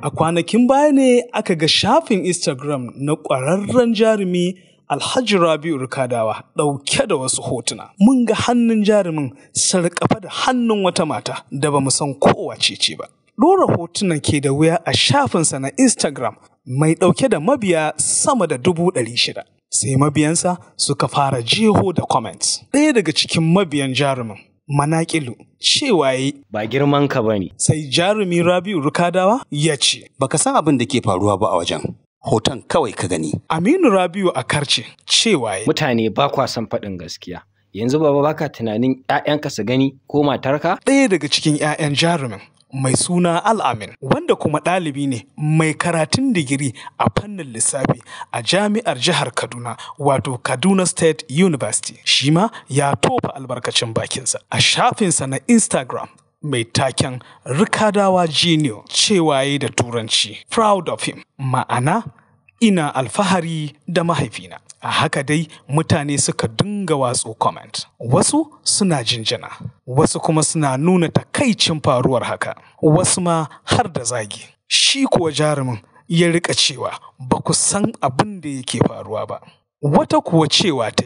A kwanakin baya ne aka ga shafin Instagram na ƙwararren jarumi Alhaji Rabi'u Rikadawa ɗauke da wasu hotuna. Mun ga hannun jarumin sarƙafa da hannun wata mata da ba mu san kowace ce ba. Ɗora hotunan ke da wuya a shafinsa na Instagram mai ɗauke da mabiya sama da 600,000. Sai mabiyansa suka fara jeho da comments. Ɗaya daga cikin mabiyan jarumin, Manaƙilu, cewa yi ba girman ka bane. Sai jarumi Rabi'u Rikadawa ya ce, Baka san abin da ke faruwa ba a wajen, hoton kawai ka gani. Aminu Rabi'u a karce cewa yi Mutane ba kwa son faɗin gaskiya. Yanzu baba baka tunanin ‘ya'yanka su gani ko matarka? Ɗaya daga cikin 'ya'yan jarumin mai suna Al'amin, wanda kuma ɗalibi ne mai karatun digiri a fannin lissafi a jami'ar jihar Kaduna, wato Kaduna State University. Shi ma ya tofa albarkacin bakinsa a shafinsa na Instagram mai taken Rikadawa Junior, cewa yayi da turanci "Proud of him", ma'ana ina alfahari da mahaifina. A haka dai mutane suka dinga watsu comment. Wasu suna jinjina, wasu kuma suna nuna takaicin faruwar haka, wasu ma har da zagi. Shi kuwa jarumin ya rika cewa ba ku san abin da yake faruwa ba. Wata kuwa cewa ta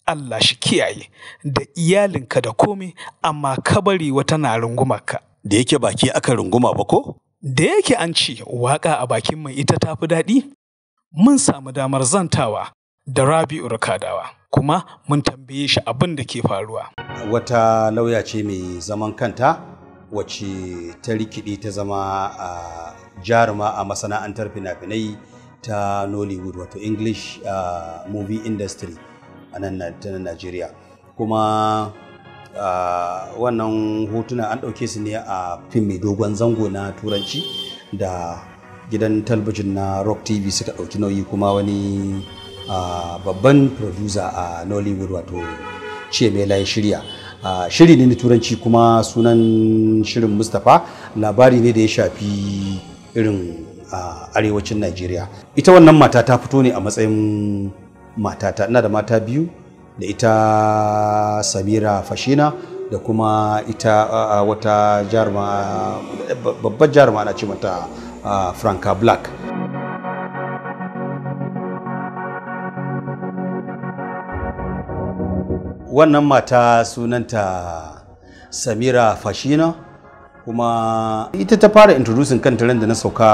Allah shi kiyaye da iyalinka da komai, amma ka bari wata na rungumarka. Da yake baki aka runguma ba ko? Da yake an ce waƙa a bakin mai ita tafi daɗi, mun samu damar zantawa da Rabi'u Rikadawa, kuma mun tambaye shi abin da ke faruwa. Wata lauya ce mai zaman kanta wacce ta rikide ta zama a jaruma a masana'antar fina-finai ta Nollywood, wato English movie industry a nan ta nan Najeriya. Kuma wannan hotuna an ɗauke su ne a fim mai dogon zango na turanci da gidan talabijin na Rock TV suka ɗauki nauyi, kuma wani babban producer a Nollywood wato Chiemela ya shirya. Shiri ne na turanci kuma sunan shirin Mustapha, labari ne da ya shafi irin arewacin Najeriya. Ita wannan mata ta fito ne a matsayin matata. Ina da mata biyu, da ita Samira Fashina da kuma ita wata jaruma, babbar jaruma ana ce mata Franca Black. Wannan mata sunanta Samira Fashina, kuma ita ta fara introducing kanta ran da na sauka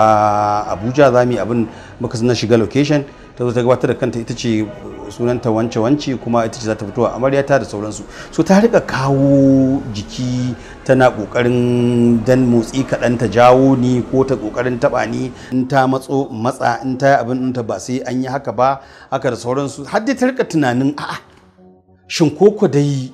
Abuja za mu yi abin muka na shiga location, ta zo ta gabatar da kanta, ita ce sunanta wance wance, kuma ita ce za ta fito a amaryata da sauransu. So ta rika kawo jiki, tana kokarin dan motsi kaɗan ta jawo ni ko ta kokarin taɓa ni, in ta matso matsa, in ta yi abin ɗinta ba sai an yi haka ba, haka da sauransu. Har dai ta rika tunanin a'a, shin koko dai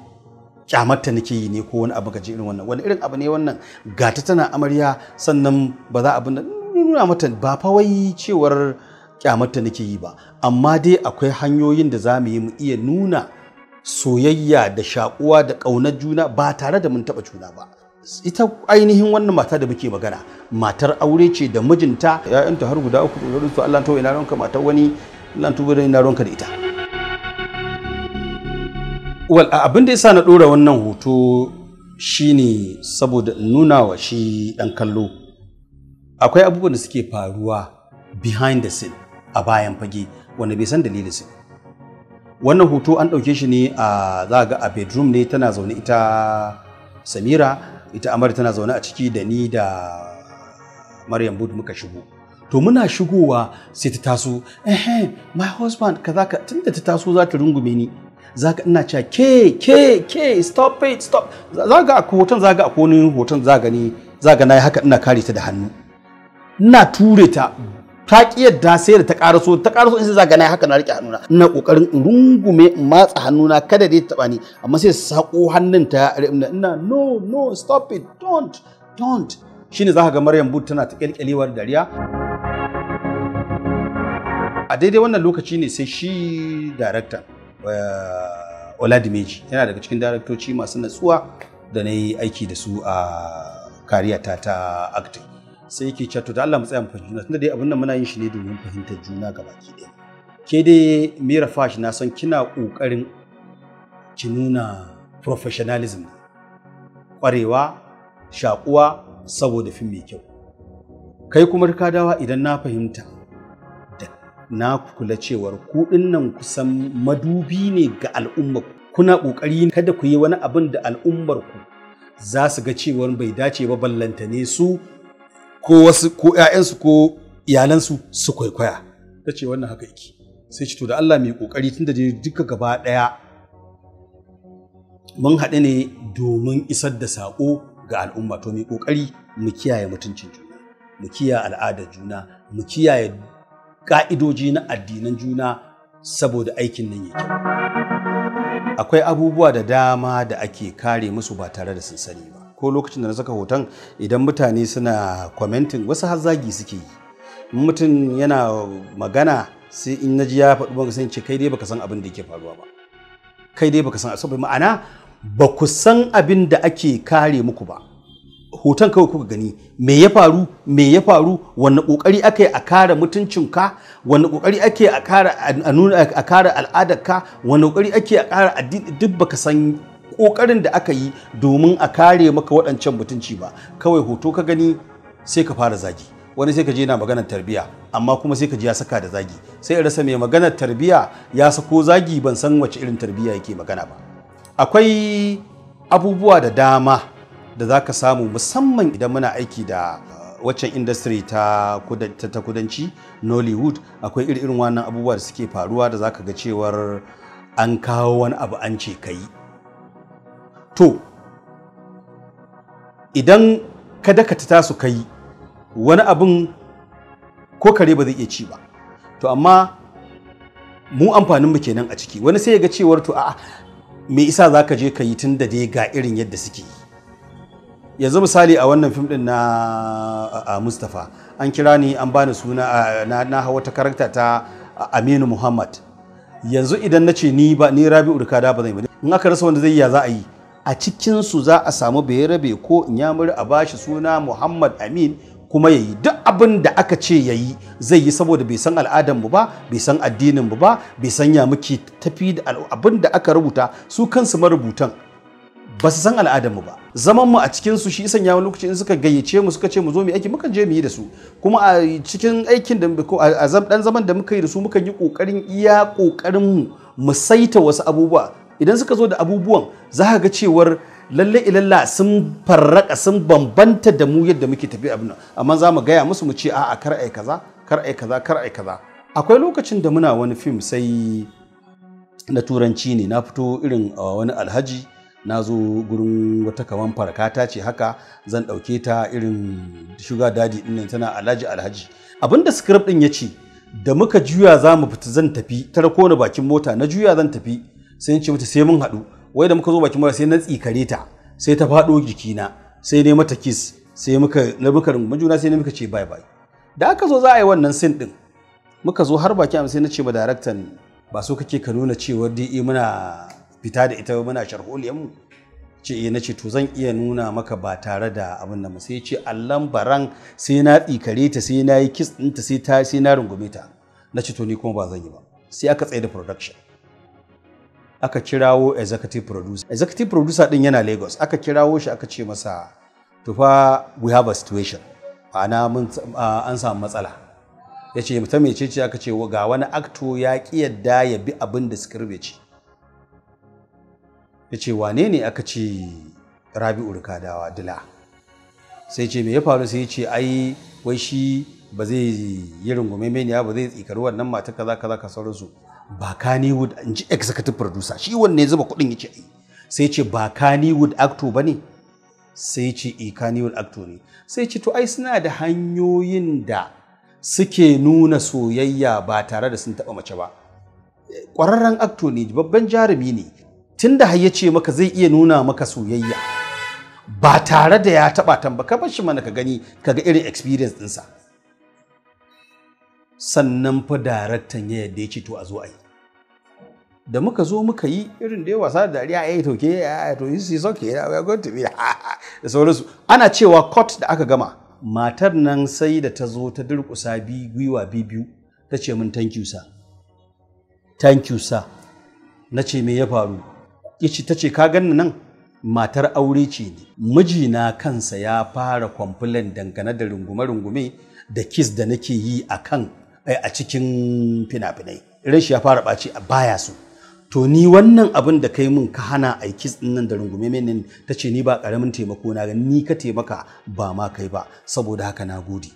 kyamarta nake yi ne ko wani abu gaji irin wannan, wani irin abu ne wannan, gata tana amarya sannan ba za abin da nuna mata ba fa wai cewar kyamarta nake yi ba, amma dai akwai hanyoyin da za mu yi mu iya nuna soyayya da shakuwa da ƙaunar juna ba tare da mun taɓa juna ba. Ita ainihin wannan mata da muke magana matar aure ce da mijinta, ‘ya'yanta har guda uku, su Allah to ina ranka matar wani, Allah to ina ranka da ita. Well, abin da yasa na ɗora wannan hoto shine saboda in nuna wa shi ɗan kallo akwai abubuwan da suke faruwa behind the scene, a bayan fage, wanda bai san dalilin su. Wannan hoto an ɗauke shi ne a za ga a bedroom ne, tana zaune ita Samira, ita Amar tana zaune a ciki, da ni da Maryam Bud muka shigo. To muna shigowa sai ta taso, eh my husband kaza ka, tunda ta taso za ta rungume ni, zaka ina cewa ke ke ke stop it, stop. Za ga akwai hoton, za ga akwai wani hoton, za gani, za ga nayi haka ina kare ta da hannu, ina ture ta, ta ki yadda sai da ta karaso, ta karaso sai za ga nayi haka na rike hannuna, ina kokarin in rungume in matsa hannuna kada dai ta taba ni, amma sai sako hannun ta, ina no no stop it, don't don't. Shine zaka ga Maryam Bud tana ta kyalkyalewa da dariya. A daidai wannan lokaci ne sai shi director Oladimeji, yana daga cikin daraktoci masu natsuwa da na yi aiki da su a kariyata ta acting, sai yake cewa to da Allah mu tsaya mu fahimci juna, tunda dai abin nan muna yin shi ne domin fahimtar juna gabaki ɗaya. Ke dai Mira Fash, na san kina ƙoƙarin ki nuna professionalism, Ƙwarewa, shaƙuwa saboda fim mai kyau. Kai kuma Rikadawa, idan na fahimta da na kula cewar ku nan kusan madubi ne ga al'ummar ku. Kuna ƙoƙari kada ku yi wani abin da al'ummar ku za su ga cewar bai dace ba, ballantane su ko wasu ko 'ya'yansu ko iyalansu su kwaikwaya. Ta ce wannan haka yake. Sai ce to da Allah mai ƙoƙari, tunda dai duka gaba ɗaya mun haɗu ne domin isar da saƙo ga al'umma, to mai ƙoƙari mu kiyaye mutuncin juna, mu kiyaye al'adar juna, mu kiyaye ƙa'idoji na addinan juna saboda aikin nan ya kyau. Akwai abubuwa da dama da ake kare musu ba tare da sun sani ba. Ko lokacin da na saka hoton, idan mutane suna commenting, wasu har zagi suke yi. In mutum yana magana, sai in naji ya faɗi ban sai ce kai dai baka san abin da yake faruwa ba, kai dai baka san, saboda ma'ana ba ku san abin da ake kare muku ba. Hoton kawai kuka gani. Me ya faru? Me ya faru? Wanne kokari aka yi a kare mutuncinka? Wanne kokari ake a kare a nuna a kare al'adarka? Wanne kokari ake a kare addini? Duk baka san kokarin da aka yi domin a kare maka waɗancan mutunci ba. Kawai hoto ka gani, sai ka fara zagi. Wani sai ka je yana maganar tarbiya, amma kuma sai ka ji ya saka da zagi. Sai in rasa mai maganar tarbiya ya sako zagi, ban san wace irin tarbiya yake magana ba. Akwai abubuwa da dama da za ka samu, musamman idan muna aiki da waccan industry ta kudanci, Nollywood. Akwai irin wannan abubuwa da suke faruwa da za ka ga cewar an kawo wani abu an ce ka yi. To idan ka dakata tasu ka yi wani abin, ko kare ba zai iya ci ba. To amma mu amfanin mu kenan a ciki. Wani sai ya ga cewar to a'a, me isa za ka je ka yi, tun da dai ga irin yadda suke yi? Yanzu misali a wannan fim din na a Mustapha, an kira ni an bani suna na hawa ta character ta Aminu Muhammad. Yanzu idan na ce ni ba ni Rabi'u Rikada ba zan yi ba, in aka rasa wanda zai yi, ya za a yi? A cikin su za a samu Bayarabe ko Inyamuri a bashi suna Muhammad Amin kuma yayi duk abin da aka ce yayi zai yi, saboda bai san al'adar mu ba, bai san addinin mu ba, bai san ya muke tafi da abin da aka rubuta. Su kansu marubutan ba su san al'adar mu ba. Zaman mu a cikin su shi isan yawon lokaci in suka gayyace mu suka ce mu zo mu aiki, mukan je mu yi da su. Kuma a cikin aikin da a dan zaman da muka yi da su, mukan yi kokarin iya kokarin mu mu saita wasu abubuwa. Idan suka zo da abubuwan, za ka ga cewar lalle ilalla sun farraka, sun bambanta da mu yadda muke tafi abin nan. Amma za mu gaya musu mu ce a'a, kar ai kaza, kar ai kaza, kar ai kaza. Akwai lokacin da muna wani fim, sai na Turanci ne, na fito irin wani alhaji, na zo gurin wata kaman farkata ce haka, zan ɗauke ta irin sugar daddy ɗin nan, tana alhaji alhaji. Abinda script ɗin ya ce, da muka juya za mu fita, zan tafi, ta rako ni bakin mota, na juya zan tafi, sai in ce mata sai mun haɗu. Wai da muka zo bakin mota, sai na tsikare ta, sai ta faɗo jikina, sai ne mata kiss, sai muka na muka rungumi juna, sai ne muka ce bye bye. Da aka zo za a yi wannan scene ɗin, muka zo har bakin, sai na ce ma daraktan, ba so kake ka nuna cewar dai muna fita da ita, muna sharholiyan mu? Ce eh. Na ce to zan iya nuna maka ba tare da abin nan? Sai ce allan baran, sai na tsikare ta, sai na yi kiss ɗinta, sai na rungume ta. Na ce to ni kuma ba zan yi ba. Sai aka tsaye da production, aka kirawo executive producer. Executive producer din yana Lagos. Aka kirawo shi, aka ce masa to fa we have a situation, ma'ana mun an samu matsala. Ya ce ta mece ce? Aka ce ga wani actor ya ki yadda ya bi abin da script ya ce. Ya ce wane ne? Aka ce Rabi'u Rikadawa Dila. Sai ce me ya faru? Sai ya ce ai wai shi ba zai yi rungume meniya ba, zai tsikari wannan mata, kaza kaza ka sauransu. Ba Kannywood, in ji executive producer, shi wanne ya zuba kuɗin ya ce ai. Sai ce ba Kannywood actor ba ne? Sai ce e, Kannywood actor ne. Sai ce to ai suna da hanyoyin da suke nuna soyayya ba tare da sun taɓa mace ba. Ƙwararren actor ne, babban jarumi ne, tunda har ya ce maka zai iya nuna maka soyayya ba tare da ya taɓa ta ba, ka bar shi mana ka gani, ka ga irin experience ɗinsa. Sannan fa daraktan ya yadda, ya ce to a zo a yi. Da muka zo muka yi irin da ya wasa da dariya, ya yi toke ya to is okay, we are going to be da sauransu. Ana cewa cut, da aka gama, matar nan sai da ta zo ta durƙusa bi gwiwa biyu, ta ce min, "Thank you sir, thank you sir." Na ce me ya faru? Yace ta ce ka ganni nan Matar aure ce ni. Mijina kansa ya fara kwamfulan dangane da rungume-rungume da kiss da nake yi a kan a cikin fina-finai. Ran shi ya fara ɓaci, a baya so. To ni wannan abin da kai mun ka hana a kiss din nan da rungume min, ta ce ni ba karamin taimako na ga ni ka taimaka ba ma kai ba, saboda haka na gode.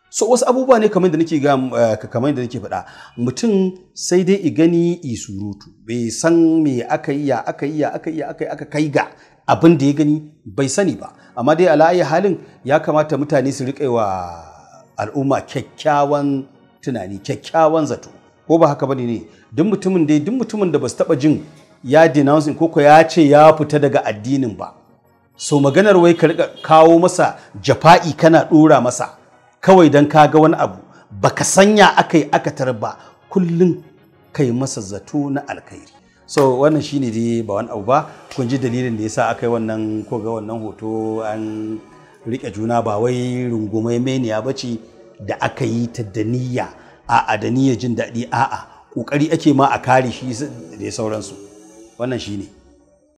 So wasu abubuwa ne kamar da nake ga kamar da nake faɗa, mutum sai dai i gani i surutu, bai san me aka yi, ya aka yi, ya aka yi, ya aka yi, aka kai ga abin da ya gani bai sani ba. Amma dai ala ayi halin, ya kamata mutane su riƙe wa al'umma kyakkyawan tunani, kyakkyawan zato, ko ba haka bane ne? Duk mutumin da ba su taɓa jin ya denouncing ko ya ce ya fita daga addinin ba, so maganar wai ka riƙa kawo masa jafa'i, kana ɗora masa kawai don ka ga wani abu baka sanya aka yi aka tarar ba, kullum kai masa zato na alkhairi. So wannan shine dai, ba wani abu ba. Kun ji dalilin da yasa aka yi wannan, ko ga wannan hoto an rike juna, ba wai rungume meniya bace da aka yi ta da niyya, a'a, da niyya jin daɗi, a'a, kokari ake ma a kare shi da sauransu. Wannan shine.